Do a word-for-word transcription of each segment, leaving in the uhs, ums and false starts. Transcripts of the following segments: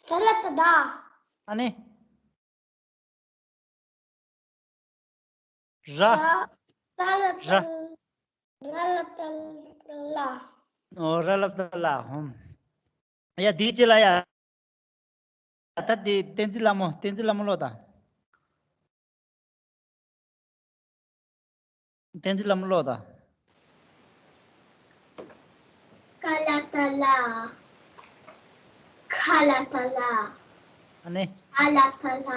ས་ལ་བཏགས་སྡ། ཨ་ནི། ར། ས། ས་ལ་བཏགས། ར། ར་ལ་བཏགས་ལ། ཨོ། ར་ལ་བཏགས་ལ། ཧོམ། ཡ། དེའི་རྗེས་ལ་ཡ། ད་དེ་བསྟན་འཛིན་ལྷ་མོ། བསྟན་འཛིན་ལྷ་མོ་ཀློག་དང་། བསྟན་འཛིན་ལྷ་མོ་ཀློག་དང་། ཀ་ལ་བཏགས་ཀླ། ཁ་ལ་བཏགས་ཀླ། ཨ་ནི། ཤ་ལ་བཏགས་ཤླ།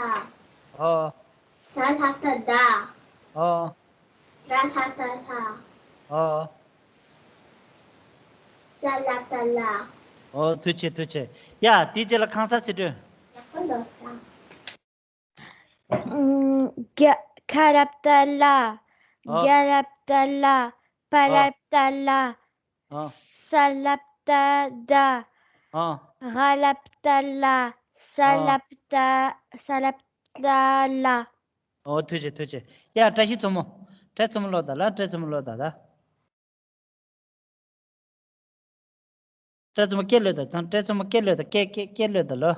ཨོ། ཟ་ལ་བཏགས་ཟླ། ཨོ། ར་ལ་བཏགས་རླ། ཨོ། ས་ལ་བཏགས་སླ། ཨོ། ཐུགས་རྗེ་ཆེ། ཐུགས་རྗེ་ཆེ། ཡ། དེའི་རྗེས་ལ་ཁང་གསར་ཚིག་གྲོལ། ཡག་པོ་ཀློག་ས། ཨུམ། རྒྱ། ཁ་ལ་བཏགས་ཁླ། ཨོ། རྒྱ་ལ་བཏགས་རླ། པ་ལ་ཨོ། བཏགས་པླ། ཨོ། ས་ལ་བཏགས་སྡ། ཨོ། ར་ལ་བཏགས་རླ། ས་ཨོ། ལ་བཏགས། ས་ལ་བཏགས་སླ། ཨོ། ཐུགས་རྗེ་ཆེ། ཐུགས་རྗེ་ཆེ། ཡ། བཀྲ་ཤིས་མཚོ་མོ། བཀྲ་མཚོ་མོ་ཀློག་དང་ལ། བཀྲ་མཚོ་མོ་ཀློག་དང་ད། བཀྲ་མཚོ་མོ་སྐད་ཀློག་དང་། བཀྲ་མཚོ་མོ་སྐད་ཀློག་དང་། སྐད་སྐད་སྐད་ཀློག་དང་ལོ།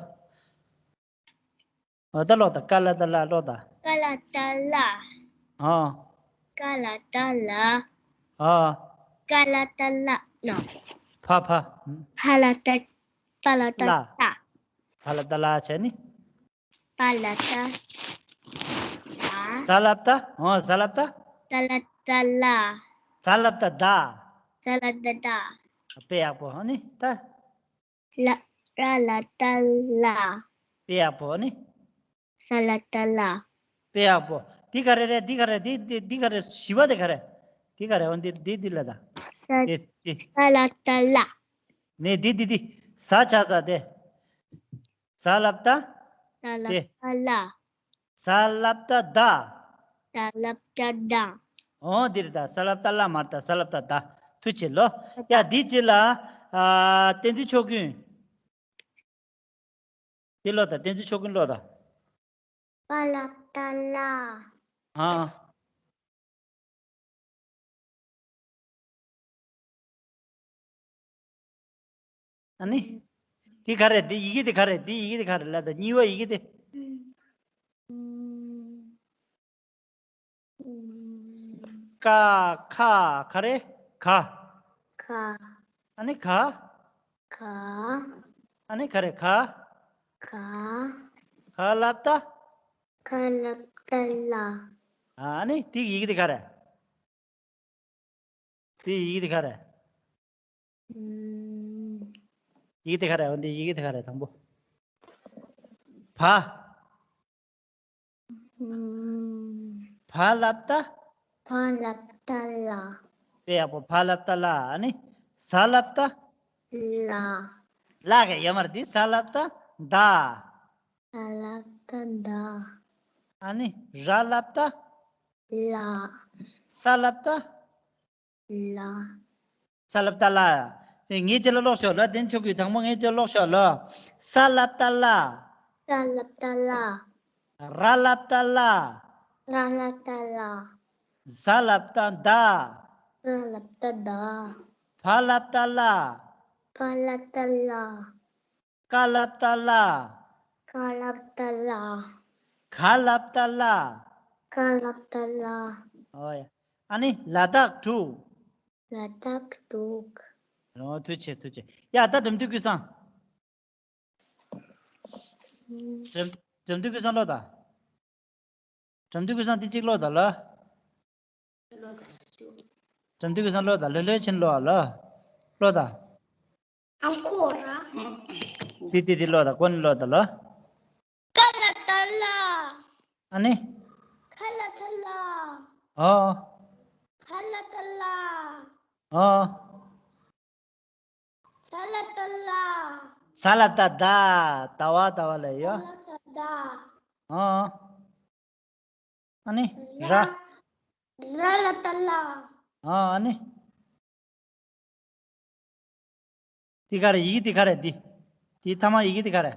ཨོ། ད་ཀློག་དང་། ཀ་ལ་བཏགས་ཀླ། ཀློག་དང་། ཀ་ལ་བཏགས་ཀླ། ཨོ། ཀ་ལ་བཏགས་ཀླ། ཨོ། ཀ་ལ་བཏགས་ཀླ་ནོ། ཕ་ཕ། ཕ་ལ་བཏགས། ཕ་ལ་བཏགས་ཀླ། ཀླ། ཕ་ལ་བཏགས་ཀླ་བྱས་ནི། པ་ལ་བཏགས་པ། ས་ལ་བཏགས། ཨོ། ས་ལ་བཏགས། ས་ལ་བཏགས་སླ། ཟ་ལ་བཏགས་སྡ། ཟ་ལ་བཏགས་སྡ། དཔེ་ཡག་པོ། ཨ་ནི་ད། ལ། ར་ལ་བཏགས་རླ། དཔེ་ཡག་པོ། ཨ་ནི། ས་ལ་བཏགས་སླ། དཔེ་ཡག་པོ། འདི་ག་རེ་རེད། འདི་ག་རེ། འདི་འདི་འདི་ག་རེ། བཞི་པ་དེ་ག་རེ། འདི་ག་རེ། འོ། འདི་འདི་འདི་ལ་ད། ས། འདི་འདི། ས་ལ་བཏགས་སླ། ནས་འདི་འདི་འདི། ཟ་ཆ་ཟ་དེ། ཟ་ལ་བཏགས། ཟ་ལ་དེ། བཏགས་སླ། ཟ་ལ་བཏགས་སྡ། ཟ་ལ་བཏགས་སྡ། འོ། འདི་རེད་ད། ས་ལ་བཏགས་སླ་མ་རེད་ད། ཟ་ལ་བཏགས་སྡ། ཐུགས་རྗེ་ཆེ་ལོ། ཡ། འདིའི་རྗེས་ལ། ཨ། བསྟན་འཛིན་ཕྱོགས་ཀུན། འདི་ཀློག་དང་། བསྟན་འཛིན་ཕྱོགས་ཀུན་ཀློག་དང་། པ་ལ་བཏགས་པླ། ཨ། ཨ་ནི། འདི་ག་རེ། འདི་ཡི་གེ་འདི་ག་རེ། འདི་ཡི་གེ་འདི་ག་རེ་ལབ་དང་། གཉིས་པ་ཡི་གེ་འདི། ཀ་ཁ་ག་རེ། ག། ག། ཨ་ནི་ག། ག། ཨ་ནི་ག་རེ། ག། ག། ག་ལ་བཏགས། ག་ལ་བཏགས་གླ། ཨ་ནི་དེ་ཡི་གེ་དེ་ག་རེ། དེ་ཡི་གེ་དེ་ག་རེ། ཨུམ། ཡི་གེ་དེ་ག་རེ། འོ། འདི་ཡི་གེ་དེ་ག་རེ། དང་པོ། བ། ཨུམ། བ་ལ་བཏགས། བ་ལ་བཏགས་བླ། དཔེ་ཡག་པོ། བ་ལ་བཏགས་བླ། ཨ་ནི་ཟ་ལ་བཏགས། ལ། ལ་ག་ཡོད་མ་རེད། འདི་ཟ་ལ་བཏགས་སྡ། ཟ་ལ་བཏགས་སྡ། ཨ་ནི་ར་ལ་བཏགས། ལ། ས་ལ་བཏགས། ལ། ས་ལ་བཏགས་སླ། ངའི་རྗེས་ལ་ཀློག་ཤོག་ལ། བསྟན་འཛིན་ཕྱོགས་ཀུན། དང་པོ་ངའི་རྗེས་ལ་ཀློག་ཤོག་ལ། ས་ལ་བཏགས་སླ། ས་ལ་བཏགས་སླ། ར་ལ་བཏགས་རླ། ར་ལ་བཏགས་རླ། ཟ་ལ་བཏགས་སྡ། ཟ་ལ་བཏགས་སྡ། བ་ལ་བཏགས་བླ། བ་ལ་བཏགས་བླ། ཀ་ལ་བཏགས་ཀླ། ཀ་ལ་བཏགས་ཀླ། ག་ལ་བཏགས་གླ། ག་ལ་བཏགས་གླ། ཨོ་ཡ། ཨ་ནི་ལ་དྭགས་འབྲུག་ལ་དྭགས་འབྲུག་ཨོ། ཐུགས་རྗེ་ཆེ། ཐུགས་རྗེ་ཆེ། ཡ། ད་དགྲ་འདུལ་ཀུན་བཟང་། དགྲ་དགྲ་འདུལ་ཀུན་བཟང་ཀློག་དང་། དགྲ་འདུལ་ཀུན་བཟང་། འདི་གཅིག་ཀློག་དང་ལ། དགྲ་འདུལ་ཀུན་བཟང་ཀློག་དང་། ལྷོད་ལྷོད་བྱས་ནས་ཀློག་ཨ་ལ། ཀློག་དང་། ཨ་ཁོ་ར། འདི་འདི་འདི་ཀློག་དང་། ཀོ་ནི་ཀློག་དང་ལ། ཀ་ལ་བཏགས་ཀླ། ཨ་ནི། ཁ་ལ་བཏགས་ཁླ། ཨོ། ཁ་ལ་བཏགས་ཁླ། ཨོ། ཟ་ལ་བཏགས་ཟླ། ཟ་ལ་བཏགས་ཟླ། ཟླ་བ་ཟླ་བ་ལ་ཡོད། ཟ་ལ་བཏགས་ཟླ། ཨོ། ཨ་ནི། ར། ར། ར་ལ་བཏགས་རླ། ཨོ། ཨ་ནི། འདི་ག་རེ། ཡི་གེ་འདི་ག་རེ། འདི། འདི་ཐ་མ་ཡི་གེ་འདི་ག་རེ།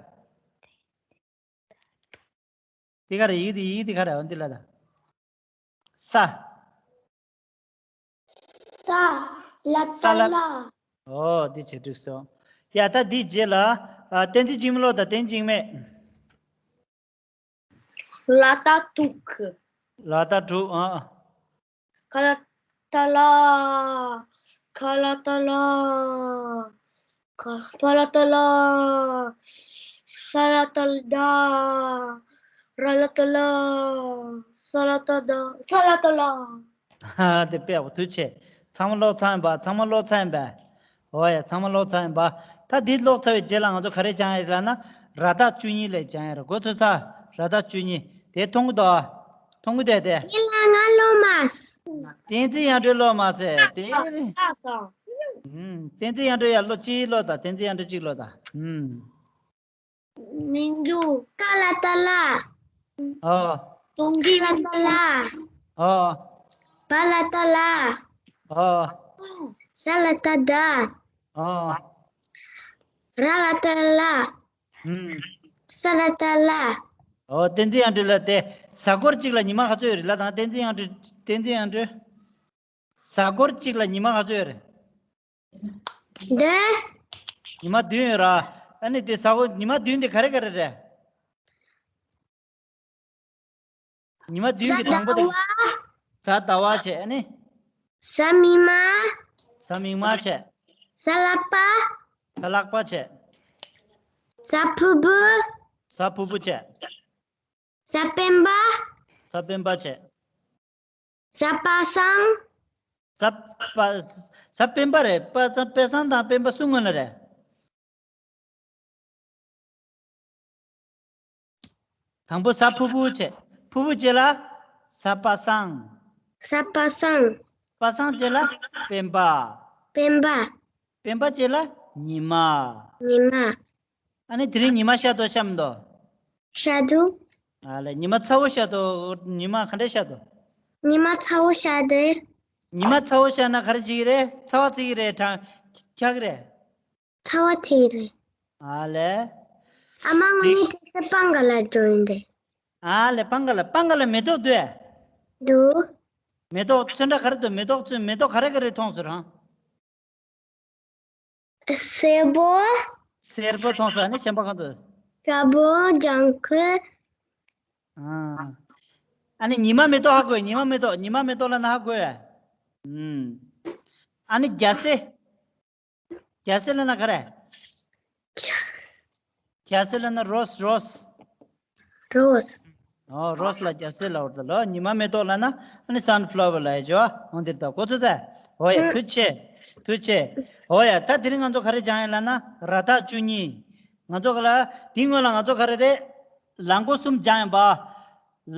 འདི་ག་རེ། ཡི་གེ་འདི། ཡི་གེ་འདི་ག་རེ། འོ། འདི་ལ་ད། ས། ས་ལ་བཏགས་སླ། ཨོ། འདི་བྱས་འགྲིག་སོང་། ཡ་ད་འདི་རྗེས་ལ། ཨ། བསྟན་འཛིན་འཇིགས་མེད་ལོ་དང་བསྟན་འཛིན་འཇིགས་མེད། ལ་ད་དུག་ལ་ད་དྲུག་ཨ། ཁ་ལ་ཏ་ལ། ཁ་ལ་ཏ་ལ། ཁ་པ་ལ་ཏ་ལ། ས་ལ་ཏ་ལ་ད། ར་ལ་ཏ་ལ། ས་ལ་ཏ་ད། ས་ལ་ཏ་ལ། ཧ། དེ་དཔེ་ཡག་པོ། ཐུགས་རྗེ་ཆེ། ཚང་མ་ཀློག་ཚར་ཡིན་པ། ཚང་མ་ཀློག་ཚར་ཡིན་པས། འོ་ཡ། ཚང་མ་ཀློག་ཚར་ཡིན་པ། ད་འདི་ཀློག་ཚར་བའི་རྗེས་ལ་ང་ཚོ་ག་རེ་སྦྱང་ཡ་རེད་ལབ་ན། ར་ད་བཅུ་གཉིས་ལ་སྦྱང་ཡ་རེད། མགོ་ཚོས་ས། ར་ད་བཅུ་གཉིས། དེ་མཐོང་གི་འདུག་མཐོང་གི་འདུག་དེ། ཡིན་ལ་ང་ཀློག་མ་སོང་། བསྟན་འཛིན་དབྱངས་སྒྲོན་ཀློག་མ་ཟེར་དེ། ཨ། ཨ། ཨ། ཨུམ། བསྟན་འཛིན་དབྱངས་སྒྲོན། ཡ། ཀློག་གཅིག་ཀློག་དང་། བསྟན་འཛིན་དབྱངས་སྒྲོན་གཅིག་ཀློག་དང་། ཨུམ། མིང་རུ། ཀ་ལ་ཏ་ལ། ཨོ། གདོང་གི། ཁ་ལ་ཏ་ལ། ཨོ། པ་ལ་ཏ་ལ། ཨོ། ས་ལ་ཏ་ད། ཨོ། ར་ལ་ཏ་ལ། ཨུམ། ས་ལ་ཏ་ལ། ཨོ། བསྟན་འཛིན་དབྱངས་སྒྲོན་ལ་དེ། གཟའ་འཁོར་གཅིག་ལ་ཉི་མ་ག་ཚོད་ཡོད་རེད་ལབ་དང་། བསྟན་འཛིན་དབྱངས་སྒྲོན། བསྟན་འཛིན་དབྱངས་སྒྲོན། གཟའ་འཁོར་གཅིག་ལ་ཉི་མ་ག་ཚོད་ཡོད་རེད། བདུན། ཉི་མ་བདུན་ཡོད་ར། ཨ་ནི་དེ་གཟའ་འཁོར་ཉི་མ་བདུན་དེ་ག་རེ་ག་རེ་རེད། ཉི་མ་བདུན་གྱི་དང་པོ་དེ། གཟའ་ཟླ་བ། གཟའ་ཟླ་བ་བྱས། ཨ་ནི། གཟའ་མིག་དམར། གཟའ་མིག་དམར་བྱས། གཟའ་ལྷག་པ། གཟའ་ལྷག་པ་བྱས། གཟའ་ཕུར་བུ། གཟའ་ཕུར་བུ་བྱས། གཟའ་སྤེན་པ། གཟའ་སྤེན་པ་བྱས། གཟའ་པ་སངས། གཟའ་པ། གཟའ་སྤེན་པ་རེད། པ་སངས། པ་སངས་དང་སྤེན་པ་སུ་སྔོན་ལ་རེད། དང་པོ་གཟའ་ཕུར་བུ་བྱས། ཕུར་བུ་རྗེས་ལ་གཟའ་པ་སངས། གཟའ་པ་སངས། པ་སངས་རྗེས་ལ་སྤེན་པ། སྤེན་པ། སྤེན་པ་རྗེས་ལ་ཉི་མ། ཉི་མ། ཨ་ནི་དེ་རིང་ཉི་མ་ཤར་འདུག་ཤར་མི་འདུག་ཤར་འདུག་ཨ་ལས། ཉི་མ་ཚ་བོ་ཤར་འདུག་ཉི་མ་ག་འདྲ་ཤར་འདུག་ཉི་མ་ཚ་བོ་ཤར་འདུག་ཉི་མ་ཚ་བོ་ཤར་ན་ག་རེ་བྱེད་ཀྱི་རེད། ཚ་བ་བྱེད་ཀྱི་རེད། གྲང་འཁྱག་གི་རེད། ཚ་བ་བྱེད་ཀྱི་རེད། ཨ་ལས། ཨ་མ། ང་གཉིས་དེ་ཚེ་སྤང་ག་ལ་འགྲོ་ཡིན་རེད། ཨ་ལས། སྤང་ག་ལ། སྤང་ག་ལ་མེ་ཏོག་འདུག་ཨ། འདུག་མེ་ཏོག་ཚོན་ཁྲ་ག་རེ་འདུག་མེ་ཏོག་ཚོན། མེ་ཏོག་ག་རེ་ག་རེ་མཐོང་སོང་རང་། སེར་པོ། སེར་པོ་མཐོང་སོང་། ཨ་ནི་གཞན་པ་གང་འདུག་སྐྱ་བོ། ལྗང་ཁུ། ཨ། ཨ་ནི་ཉི་མ་མེ་ཏོག་ཧ་གོ། ཉི་མ་མེ་ཏོག་ཉི་མ་མེ་ཏོག་ལབ་ན་ཧ་གོ་ཡ། ཨུམ། ཨ་ནི་རྒྱ་སེ། རྒྱ་སེ་ལབ་ན་ག་རེ། རྒྱ་སེ་ལབ་ན་རོ་སི། རོ་སི། རོ་སི། ཨོ། རོ་སི་ལ་རྒྱ་སེ་ལབ་པ་རེད་ད་ལོ། ཉི་མ་མེ་ཏོག་ལབ་ན་ཨ་ནི་སན་ཕ་ལ་ཝར་ལབ་ཡ་ཅོ། འོ་འདིར་ད་གོ་ཚོད་ཚ། འོ་ཡ། ཐུགས་རྗེ་ཆེ། ཐུགས་རྗེ་ཆེ། འོ་ཡ། ད་དེ་རིང་ང་ཚོ་ག་རེ་སྦྱང་ཡ་ལབ་ན་ར་ད་བཅུ་གཉིས། ང་ཚོ་ག་ལ་དེའི་སྔོན་ལ་ང་ཚོ་ག་རེ་རེད། ལ་མགོ་གསུམ་སྦྱངས་ཡིན་པ།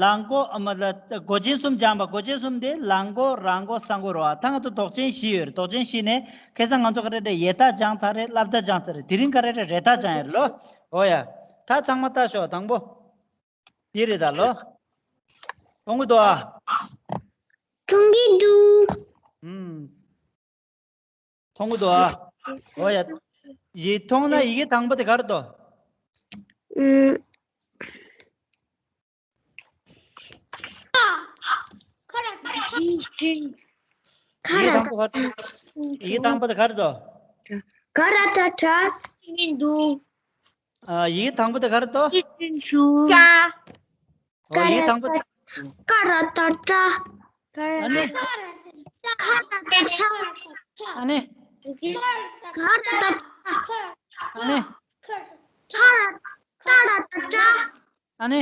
ལ་མགོ། ཨ་མ་ལ། མགོ་ཅན་གསུམ་སྦྱངས་པ། མགོ་ཅན་གསུམ་དེ་ལ་མགོ། ར་མགོ། ས་མགོ་རེད་པ། ད་ང་ཚོ་ལྡོག་ཅན་བཞི་ཡོད་རེད། ལྡོག་ཅན་བཞི་ནས་ཁ་སང་ང་ཚོ་ག་རེ་རེད། ཡས་ད་སྦྱངས་ཚར་རེད། སླབ་ད་སྦྱངས་ཚར་རེད། དེ་རིང་ག་རེ་རེད། རས་ད་སྦྱང་ཡ་རེད་ལོ། འོ་ཡ། ད་ཚང་མ་ལྟ་ཤོག་དང་པོ། འདི་རེད་ད་ལོ། མཐོང་གི་འདུག་ཨ། མཐོང་གི་འདུག་ཨུམ། མཐོང་གི་འདུག་ཨ། འོ་ཡ། ཡིག་མཐོང་ན་ཡི་གེ་དང་པོ་དེ་ག་རེ་འདུག་ཨུམ། ཁ་ར་ཏ་ཏྲ། ཡི་གེ་དང་པོ་ག་རེ། ཡི་གེ་དང་པོ་དེ་ག་རེ་འདུག་ཁ་ར་ཏ་ཏྲ། མི་འདུག་ཨ། ཡི་གེ་དང་པོ་དེ་ག་རེ་འདུག་ཀ། ཨོ། ཡི་གེ་དང་པོ། ཀ་ར་ཏ་ཏྲ། ཨ་ནི། ཁ་ར་ཏ་ཏྲ། ཨ་ནི། ཁ་ར་ཏ་ཏྲ། ཨ་ནི། ཁ་ར། ཏ་ར་ཏ་ཏྲ། ཨ་ནི།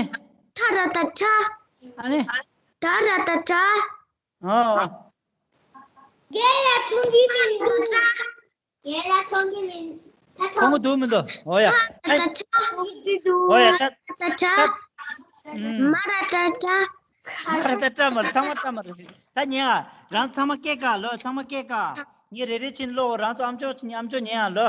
ཐ་ར་ཏ་ཐ། ཨ་ནི། ད་ར་ཏ་ད། ཨོ། རྒན་ལགས་མཐོང་གི་མི་འདུག་རྒན་ལགས་མཐོང་གི་མི་འདུག་མཐོང་གི་འདུག་མི་འདུག་འོ་ཡ། ད་ད་ད། འོ་ཡ་ད། ད་ད་ད། ཨུམ། མ་ར་ཏ་ཏ། མ་ར་ཏ་ཏ་མ་ར། ཚང་མ་ཏ་མ་ར། ད་ཉན་ཨ། རང་ཚང་མ་སྐད་ཀ་ལོ། ཚང་མ་སྐད་ཀ་ངས་རེ་རེ་བྱིན་ཀློག་རང་ཚོ་ཨམ་ཅོག་ཨམ་ཅོག་ཉན་ཨ་ལོ།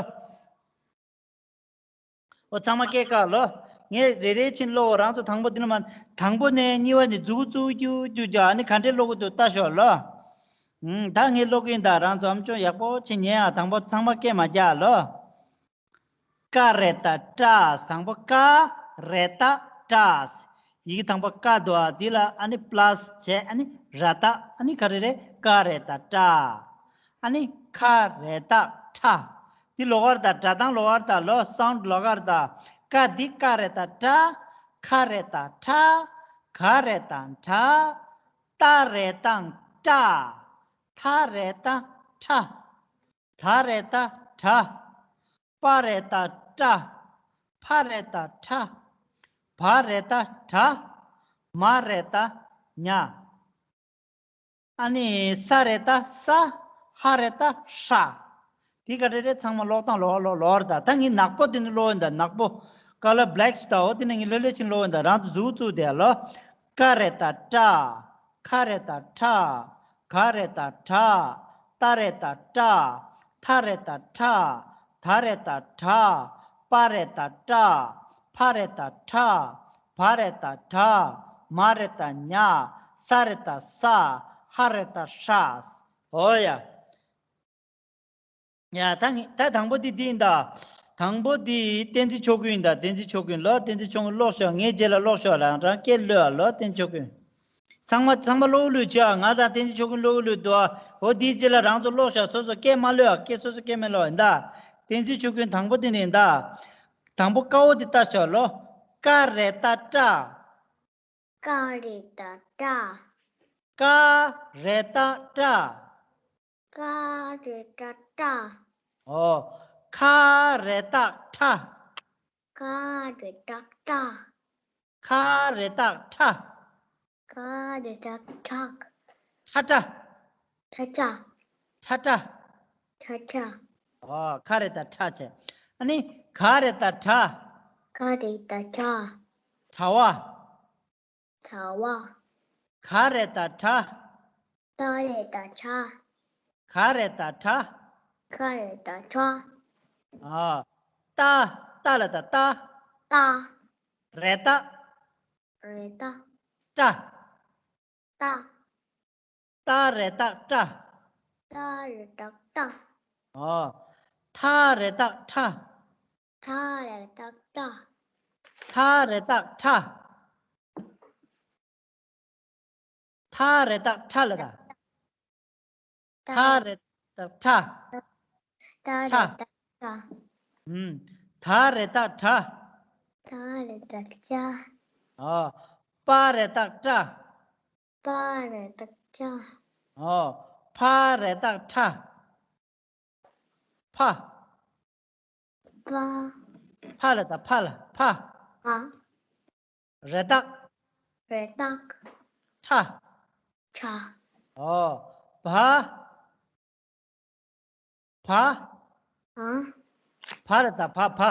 འོ། ཚང་མ་སྐད་ཀ་ལོ། ངས་རེ་རེ་བྱིན་ཀློག་རང་ཚོ་དང་པོ་འདི་ནས་མ། དང་པོ་ནས་གཉིས་པ་ནས་མཛུ་གུ་བཙུགས་རྒྱུ་རྒྱུ་རྒྱུ། ཨ་ནི་ག་འདྲས་ཀློག་གི་འདུག་ལྟ་ཤོག་ལོ། ཨུམ། ད་ངས་ཀློག་གི་ཡིན། ད་རང་ཚོ་ཨམ་ཅོག་ཡག་པོ་བྱེད་ཉན་ཨ། དང་པོ་ཚང་མ་སྐད་མ་རྒྱག་ལོ། ཀ་རེ་ད་ཏྲ། དང་པོ་ཀ་རེ་ད་ཏྲ། ཡི་གེ་དང་པོ་ཀ་འདུག་ཨ། འདི་ལ་ཨ་ནི་པ་ལ་སི་བྱས། ཨ་ནི་ར་ད། ཨ་ནི་ག་རེ་རེད། ཀ་རེ་ད་ཏྲ། ཨ་ནི་ཁ་རེ་ད་ཁྲ། འདི་ལོགས་ཀར་དང་སྒྲ་གདངས་ལོགས་ཀར་དང་ལོ་སའུན་ཌི་ལོགས་ཀར་དང་། ཀ་འདི་ཀ་རེད་ད་ཀྲ། ཁ་རེད་ད་ཁྲ། ག་རེད་ད་ཀྲ། ཐ་རེད་ད་ཐྲ། ད་རེད་ད་དྲ། པ་རེད་ད་པྲ། ཕ་རེད་ད་ཕྲ། བ་རེད་ད་བྲ། མ་རེད་ད་མྱ། ཨ་ནི་ས་རེད་ད་ས། ཧ་རེད་ད་ཧྲ། དེ་ག་རེ་རེད་ཚང་མ་ཀློག་སྟངས་ལོགས་ལོགས་ལོགས་རེད་ད། ད་ངས་ནག་པོ་དེ་ནི་ཀློག་ཡིན་ད། ནག་པོ་ཀ་ལར་བྷེ་ལེག་ཞིག་ད། འོ་དེ་ནི་ངས་ལྷོད་ལྷོད་ཕྱིན་ཀློག་ཡིན་ད། རང་ཚོ་མཛུབ་བཙུགས་དེ་ལོ། ཀ་རེད་ད་ཀྲ། ཁ་རེད་ད་ཁྲ། ག་རེད་ད་གྲ། ཏ་རེད་ད་ཏྲ། ཐ་རེད་ད་ཐྲ། ད་རེད་ད་དྲ། པ་རེད་ད་པྲ། ཕ་རེད་ད་ཕྲ། བ་རེད་ད་བྲ། མ་རེད་ད་མྱ། ས་རེད་ད་ས། ཧ་རེད་ད་ཧྲ། འོ་ཡ། ཡ་ད་ངས་ད་དང་པོ་འདི་འདི་ཡིན་ད། དང་པོ་འདི་བསྟན་འཛིན་ཆོས་ཀུན་ཡིན་ད། བསྟན་འཛིན་ཆོས་ཀུན་ལོ། བསྟན་འཛིན་ཆོས་ཀུན་ཀློག་ཤོག་ངའི་རྗེས་ལ་ཀློག་ཤོག་རང་རང་སྐད་ཀློག་ཨ་ལོ། བསྟན་འཛིན་ཆོས་ཀུན། ཚང་མ་ཚང་མ་ཀློག་ཀློག་བྱོས་ཨ། ང་དང་བསྟན་འཛིན་ཆོས་ཀུན་ཀློག་ཀློག་འདུག་ཨ། འོ་འདིའི་རྗེས་ལ་རང་ཚོ་ཀློག་ཤོག་སོ་སོ་སྐད་མ་ཀློག་ཨ། སྐད་སོ་སོ་སྐད་མ་ཀློག་ཡིན་ད། བསྟན་འཛིན་ཆོས་ཀུན་དང་པོ་འདི་ནི་ཡིན་ད། དང་པོ་ཀ་འོ་འདི་ལྟ་ཤོག་ལོ། ཀ་རེད་ད་ཀྲ། ཀ་རེད་ད་ཀྲ། ཀ་རེད་ད་ཀྲ། ཀ་རེད་ད་ཀྲ། འོ། ཁ་རེད་ད་ཁྲ། ཁ་རེད་ད་ཁྲ། ཁ་རེད་ད་ཁྲ། ཁ་རེད་ད་ཁྲ། ཁྲ་ཁྲ། ཁྲ་ཁྲ། ཁྲ་ཁྲ། ཁྲ་ཁྲ། འོ། ཁ་རེད་ད་ཁྲ་བྱས། ཨ་ནི་ག་རེད་ད་གྲ། ག་རེད་ད་གྲ། གྲྭ་བ། གྲྭ་བ། ག་རེད་ད་གྲ། ག་རེད་ད་གྲ། ག་རེད་ད་གྲ། ག་རེད་ད་གྲ། ཨ། ཏ། ཏ་ལ་ད་ཏ། ཏ། རེད་ད། རེད་ད། ཀྲ། ཀྲ། ཏ་རེད་ད་ཀྲ། ཏ་རེད་ད་ཀྲ། ཨོ། ཐ་རེད་ད་ཁྲ། ཐ་རེད་ད་ཁྲ། ཐ་རེད་ད་ཁྲ། ཐ་རེད་ད་ཁྲ་ལ་ད། ཐ་རེད་ད་ཁྲ། ཐ་ཁྲ། རེད་ད་ཁྲ། ཨུམ། ད་རེད་ད་དྲ། ད་རེད་ད་དྲ། ཨོ། པ་རེད་ད་པྲ། པ་རེད་ད་པྲ། ཨོ། ཕ་རེད་ད་ཕྲ། ཕ། པ། ཕ་ལ་ད་ཕ་ལ་ཕ། ཕ། རེད་ད། རེད་ད། ཁྲ། ཁྲ། ཨོ། བ། བ། ཨ། བ་རེད་ད་བ་བ།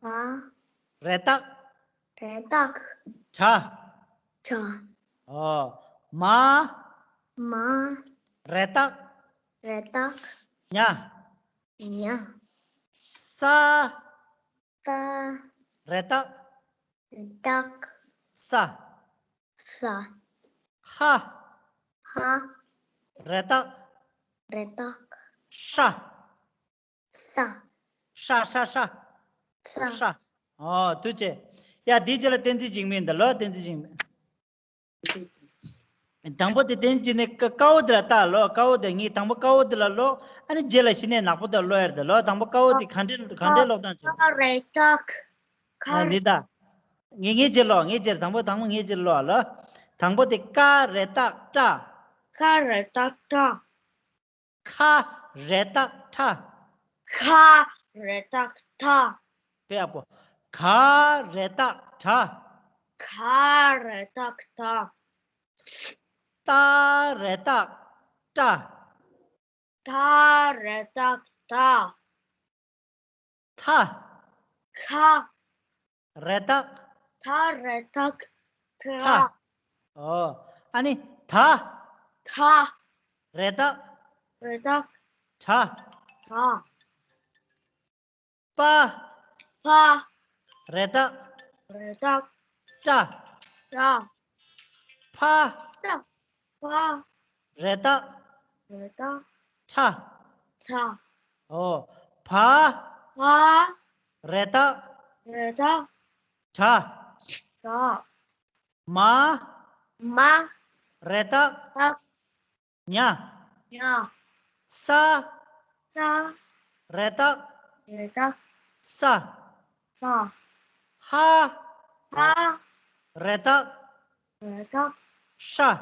བ། རེད་ད། རེད་ད། གྲ། གྲ། ཨོ། མ། མ། རེད་ད། རེད་ད། ཉ། ཉ། ས། ས། རེད་ད། རེད་ད། ས། ས། ཧ། ཧ། རེད་ད། རེད་ད། ཧྲ། ཧྲ། ཧྲ་ཧྲ་ཧྲ། ཧྲ། ཧྲ། ཨོ། ཐུགས་རྗེ་ཆེ། ཡ། དེའི་རྗེས་ལ་བསྟན་འཛིན་འཇིགས་མེད་འདི་ལོ། བསྟན་འཛིན་འཇིགས་མེད། དང་པོ་དེ་བསྟན་འཛིན་ནི་ཀ་ཀ་བོ་དེ་ལ་ལྟ་ལོ། ཀ་བོ་དེ། ངས་དང་པོ་ཀ་བོ་དེ་ལ་ཀློག་ཨ་ནི་རྗེས་ལ་གཞི་ནས་ནག་པོ་དེ་ལ་ཀློག་ཡ་རེད་ལོ། དང་པོ་ཀ་བོ་དེ་ག་འདྲའི་ག་འདྲའི་ཀློག་སྟངས་བྱེད། ཁ་རེད་ད། ཁ། ཨ། འདི་ད། ངས་ངས་རྗེས་ཀློག་ངས་རྗེས། དང་པོ་དང་པོ་ངས་རྗེས་ཀློག་ལོ། དང་པོ་དེ་ཀ་རེད་ད་ཀྲ། ཀ་རེད་ད་ཀྲ། ཁ་རེད་ད་ཁྲ། ཁ་རེད་ད་ཁྲ། དཔེ་ཡག་པོ། ག་རེད་ད་གྲ། ག་རེད་ད་གྲ། ཏ་རེད་ད་ཏྲ། ཏ་རེད་ད་ཏྲ། ཐ། ཁ། རེད་ད། ཐ་རེད་ད། ཁྲ། ཁྲ། ཨོ། ཨ་ནི་ད། ད། རེད་ད། རེད་ད། གྲ། གྲ། པ། པ། རེད་ད། རེད་ད། པྲ། པྲ། ཕ། ཕ། ཕ། རེད་ད། རེད་ད། ཁྲ། ཁྲ། ཨོ། བ། བ། རེད་ད། རེད་ད། བྲ། བྲ། མ། མ། རེད་ད། ད། ཉ། ཉ། ས། ས། རེད་ད། རེ་ད། ས། ས། ཧ། ཧ། རེ་ད། རེ་ད། ཧྲ།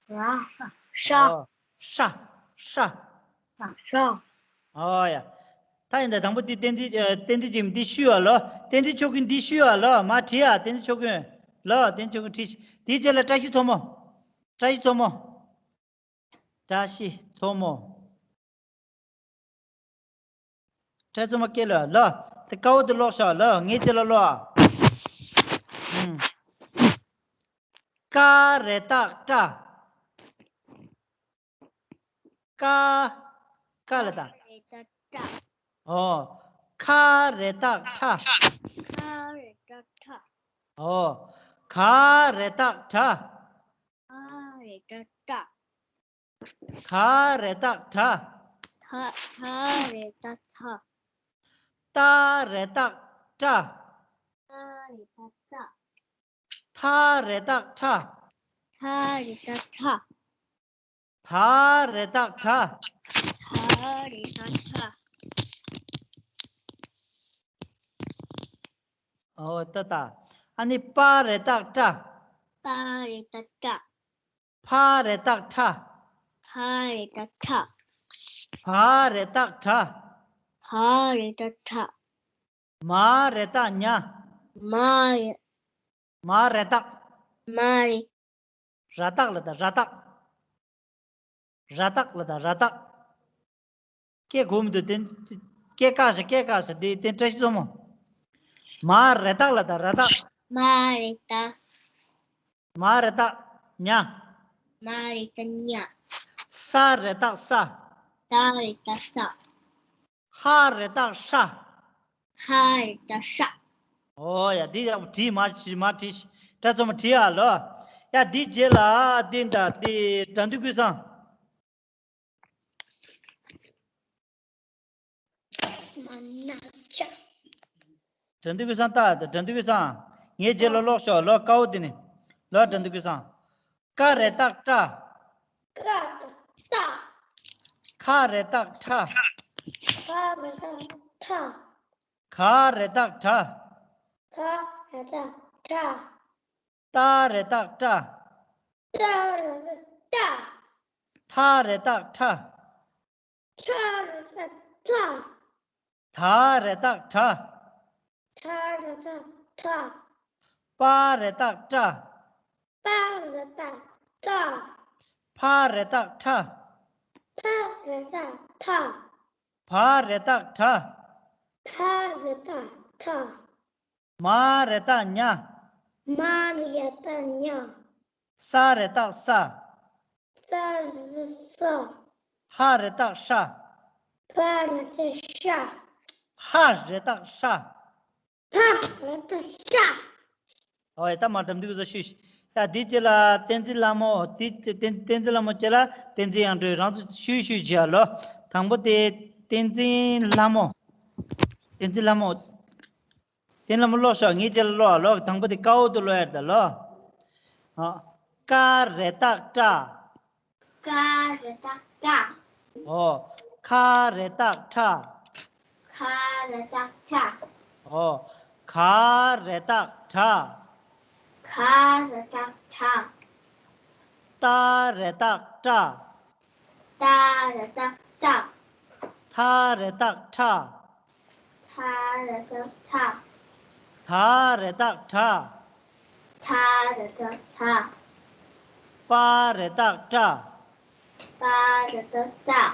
ར། ཧྲ། ཨོ། ཧྲ། ཧྲ། ཧྲ། ཧྲ། ཨོ་ཡ། ད་ཡིན་ད་དང་པོ་འདི་བསྟན་འཛིན་ཨ། བསྟན་འཛིན་ཅིག་འདི་ཞུས་ཨ་ལོ། བསྟན་འཛིན་ཆོས་སྐྱོང་འདི་ཞུས་ཨ་ལོ། མ་བྲིས་ཨ། བསྟན་འཛིན་ཆོས་སྐྱོང་ལོ། བསྟན་འཛིན་ཆོས་སྐྱོང་བྲིས་ཤིག་འདིའི་རྗེས་ལ་བཀྲ་ཤིས་མཚོ་མོ། བཀྲ་ཤིས་མཚོ་མོ། བཀྲ་ཤིས་མཚོ་མོ། བཀྲ་ཤིས་མཚོ་མོ་སྐད་ལ་ལོ། དེ་ཀ་བོ་དེ་ཀློག་ཤོག་ལོ། ངའི་རྗེས་ལ་ཀློག་ཨ། ཨུམ། ཀ་རེ་ཏག་ཀྲ། ཀ། ཀ་ལ་ད། རེ་ད་ཀྲ། ཨོ། ཁ་རེ་ཏག་ཁྲ། ཁ་རེ་ད་ཁྲ། ཨོ། ག་རེ་ཏག་གྲ། ག་རེ་ད་གྲ། ག་རེ་ཏག་གྲ། ད། ག་རེ་ད་ད། ཏ་རེ་ཏག་ཏྲ། ཏ་རེ་ད་ཏྲ། ཐ་རེ་ཏག་ཐྲ། ཐ་རེ་ད་ཐྲ། ད་རེ་ཏག་དྲ། ད་རེ་ད་དྲ། ཨོ་ད་ད། ཨ་ནི་པ་རེ་ཏག་པྲ། པ་རེ་ད་པྲ། ཕ་རེ་ཏག་ཕྲ། ཕ་རེ་ད་ཕྲ། བ་རེ་ཏག་བྲ། བ་རེ་ད་བྲ། མ་རེ་ཏག་ཉ། མ་རེ། མ་རེ་ཏག་མ་རེ། ར་ཏག་ལ་ད་ར་ཏག་ར་ཏག་ལ་ད་ར་ཏག་སྐད་གོ་མི་འདུག་དེ། སྐད་བཀག་ཤིག་སྐད་བཀག་ཤིག་དེ་དེ་བཀྲ་ཤིས་མཚོ་མོ། མ་རེ་ཏག་ལ་ད་ར་ཏག་མ་རེ་ཏག་མ་རེ་ཏག་ཉ། མ་རེ་ཏག་ཉ། ས་རེ་ཏག་ས། ས་རེ་ཏག་ས། ཧ་རེ་ཏག་ཧྲ། ཧ་རེ་ཏག་ཧྲ། ཨོ་ཡ་འདི་ཡག་པོ་བྲིས་མ་བྲིས་མ་བྲིས། བཀྲ་མཚོ་མོ་བྲིས་ཨ་ལོ། ཡ་འདི་རྗེས་ལ་འདི་འདྲ་འདི་དགྲ་འདུལ་ཀུན་བཟང་། མ་ན་ཅ། དགྲ་འདུལ་ཀུན་བཟང་ལྟ་དགྲ་འདུལ་ཀུན་བཟང་། ངའི་རྗེས་ལ་ཀློག་ཤོག་ལོ། ཀ་བོ་འདི་ནི། ལོ་དགྲ་འདུལ་ཀུན་བཟང་། ཀ་རེ་ཏག་ཀྲ། ཀ་རེ་ཏག་ཁ་རེ་ཏག་ཁྲ། ཁ་རེ་ཏག་ཁྲ། ག་རེ་ཏག་གྲ། ག་རེ་ཏག་གྲ། ཏ་རེ་ཏག་ཏྲ། ཏ་རེ་ཏག་ཏྲ། ཐ་རེ་ཏག་ཐྲ། ཐ་རེ་ཏག་ཐྲ། ད་རེ་ཏག་ད། ད་རེ་ཏག་ད། པ་རེ་ཏག་པྲ། པ་རེ་ཏག་པྲ། ཕ་རེ་ཏག་ཕྲ། ཕ་རེ་ཏག་ཕྲ། བ་རེ་ཏག་བྲ། བ་རེ་ཏག་བྲ། མ་རེ་ཏག་མྱ། མ་རེ་ཏག་མྱ། ས་རེ་ཏག་སྲ། ས་རེ་ཏག་སྲ། ཧ་རེ་ཏག་ཧྲ། ཧ་རེ་ཏག་ཧྲ། ཧ་རེ་ཏག་ཧྲ། ཧ་རེ་ཏག་ཧྲ། ཨོ་ཡ་ད་མ་དགྲ་འདུལ་ཀུན་བཟང་ཞུས་ཤིག་ཡ་འདི་རྗེས་ལ་བསྟན་འཛིན་ལྷ་མོ། འདི་བསྟན་བསྟན་འཛིན་ལྷ་མོ་རྗེས་ལ་བསྟན་འཛིན་དབྱངས་སྒྲོན། རང་ཚོ་ཞུས་ཞུས་བྱས་ལོ། དང་པོ་དེ་བསྟན་འཛིན་ལྷ་མོ། བསྟན་འཛིན་ལྷ་མོ། བསྟན་ལྷ་མོ་ཀློག་ཤོག་ངའི་རྗེས་ལ་ཀློག་ལོ། དང་པོ་དེ་ཀ་འོག་ཏུ་ཀློག་ཡ་རེད་ད་ལོ། ཨ། ཀ་རེ་ཏག་ཀྲ། ཀ་རེ་ཏག་ཀྲ། ཨོ། ཁ་རེ་ཏག་ཁྲ། ཁ་རེ་ཏག་ཁྲ། ཨོ། ག་རེ་ཏག་གྲ། ག་རེ་ཏག་གྲ། ཏ་རེ་ཏག་ཏྲ། ཏ་རེ་ཏག་ཏྲ། ཐ་རེ་ཏག་ཐྲ། ཐ་རེ་ཏག་ཐྲ། ད་རེ་ཏག་དྲ། ཐ་རེ་ཏག་ཐྲ། པ་རེ་ཏག་པྲ། པ་རེ་ཏག་པྲ།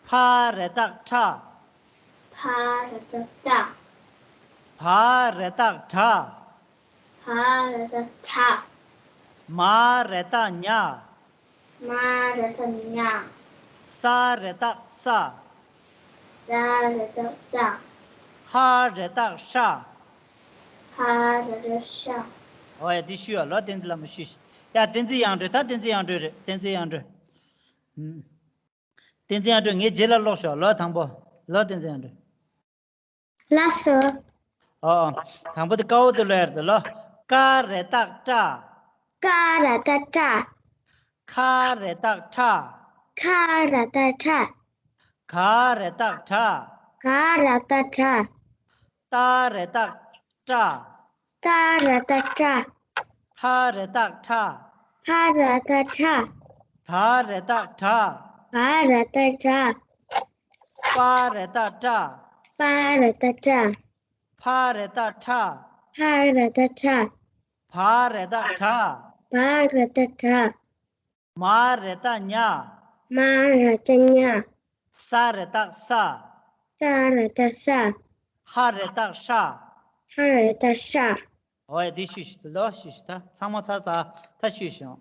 ཕ་རེ་ཏག་ཕྲ། ཕ་རེ་ཏག་ཕྲ། བ་རེ་ཏག་བྲ། བ་རེ་ཏག་བྲ། མ་རེ་ཏག་མྱ། མ་རེ་ཏག་མྱ། ས་རེ་ཏག་སྲ། ས་རེ་ཏག་སྲ། ཧ་རེ་ཏག་ཧྲ། ཧ་རེ་ཏག་ཧྲ། ཨོ་ཡ་འདི་ཞུས་ཡ་ལོ། བསྟན་འཛིན་ལྷ་མོ་ཞུས་ཤིག་ཡ་བསྟན་འཛིན་དབྱངས་སྒྲོན། ད་བསྟན་འཛིན་དབྱངས་སྒྲོན་རེད། བསྟན་འཛིན་དབྱངས་སྒྲོན། ཨུམ། བསྟན་འཛིན་དབྱངས་སྒྲོན་ངའི་རྗེས་ལ་ཀློག་ཤོག་ལོ། དང་པོ་ལོ། བསྟན་འཛིན་དབྱངས་སྒྲོན། ལགས་སོ། ཨོ་ཨོ། དང་པོ་དེ་ཀ་འོག་ཏུ་ཀློག་ཡ་རེད་ལོ། ཀ་རེ་ཏག་ཀྲ། ཀ་རེ་ཏག་ཀྲ། ཁ་རེ་ཏག་ཁྲ། ཁ་རེ་ཏག་ཁྲ། ག་རེ་ཏག་གྲ། ག་ར་བཏགས་གྲ། ཏ་ར་བཏགས་ཏྲ། ཏ་ར་བཏགས་ཏྲ། ཐ་ར་བཏགས་ཐྲ། ཐ་ར་བཏགས་ཐྲ། ད་ར་བཏགས་དྲ། བ་ར་བཏགས་བྲ། པ་ར་བཏགས་པྲ། པ་ར་བཏགས་པྲ། ཕ་ར་བཏགས་ཕྲ། ཕ་ར་བཏགས་ཕྲ། བ་ར་བཏགས་བྲ། བ་ར་བཏགས་བྲ། མ་ར་བཏགས་མྱ། མ་ར་བཏགས་མྱ། ས་ར་བཏགས་སྲ། ས་ར་བཏགས་སྲ། ཧ་ར་བཏགས་ཧྲ། ཧ་ར་བཏགས་ཧྲ། ཨོ་ཡ། འདི་ཤུ་ཤུ་ད་ལོ་ཤུ་ཤུ་ད་ཚང་མ་ཚ་ཚ་ད་ཤུ་ཤུ།